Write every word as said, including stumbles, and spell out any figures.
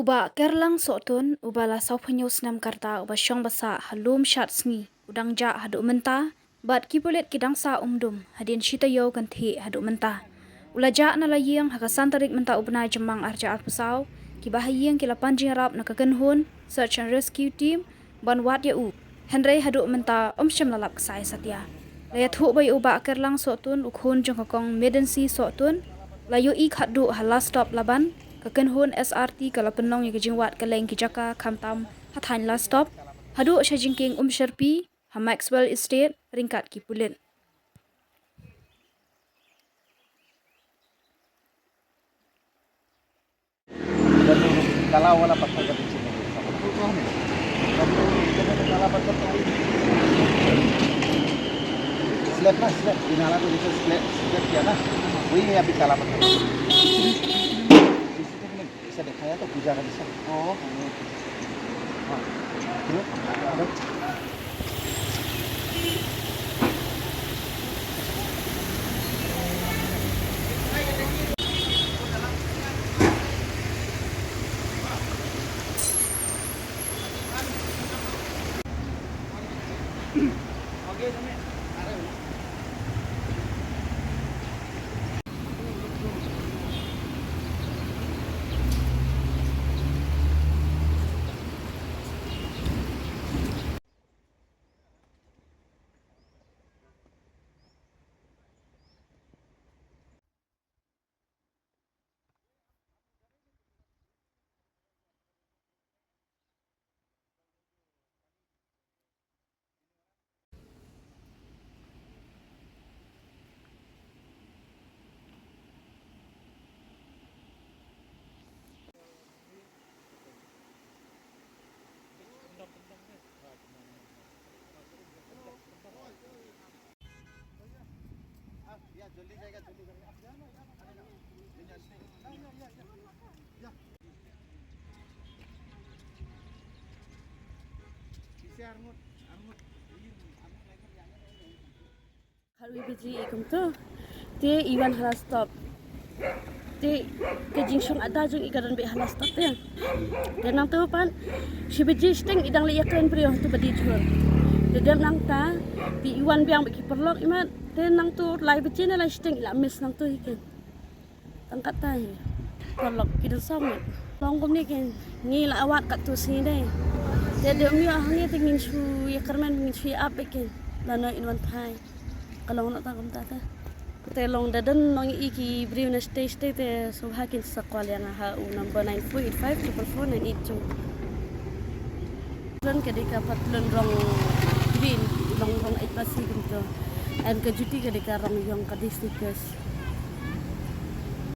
Bah Kerlang Sohtun, uba la sawphew hynñiew snem ka rta, uba shong ba sah ha lum shad sngi, u dang jah haduh mynta, bad ki pulit ki dang sah umdum hadien shi taïew kynthih haduh mynta. U la jah na la ïing ha ka san tarik mynta u bnai Jymmang arhajar arphew saw. Kiba ha ïing ki la pan jingïarap na ka kynhun Search and Rescue Team ban wad ïa u, hynrei haduh mynta um shym la lap ksai satia. La ïathuh ba ïa u Bah Kerlang Sohtun, u khun jong ka Kong Medensi Sohtun, la ïohi khatduh ha Lastop Laban. Ka kynhun S R T ka la pynlong ïa ka jingwad kylleng ki jaka, khamtam ha thaiñ Lastop, haduh sha jingkieng Umshyrpi ha Maxwell Estate ryngkat ki pulit. काला वाला पत्थर का पीछे में, काला पत्थर तो वही। स्लैब ना, स्लैब, ये नाला को जैसे स्लैब, स्लैब किया ना, वही है अभी काला पत्थर। ऐसा दिखाया तो पूजा का दिशा। ओ। हाँ। Harwi biji ikum tu. Te iwan hala stop. Te ke jingshong ada jong i ka don beh hala stop te. Te nangtu pat shi biji shiteng i dang leh ïakren briew tu ba dih jhur. Te dep nangta te iwan biang bad ki paralok imat. Te nangtu lai biji ne lai shiteng i la miss nangtu hi ken. Tang katta hi. Paralok ki don saw ngut. Long kumne ken ngi la wad katto sngi dei. Te dep ym ïoh hangne te ngin shu ïakyrmen ngin shu ïa ap bad ken. Lano in wan phai. Ka long noh tang kumta te. Te long da don nong i ki briew na stage stage te sngewbha kin sa call ïa nga ha u number nine four eight five triple four nine eight two. Patlun ka dei ka patlun rong green, long rong eit basi kumto. And ka juti ka dei ka rong ïong ka dei sneakers.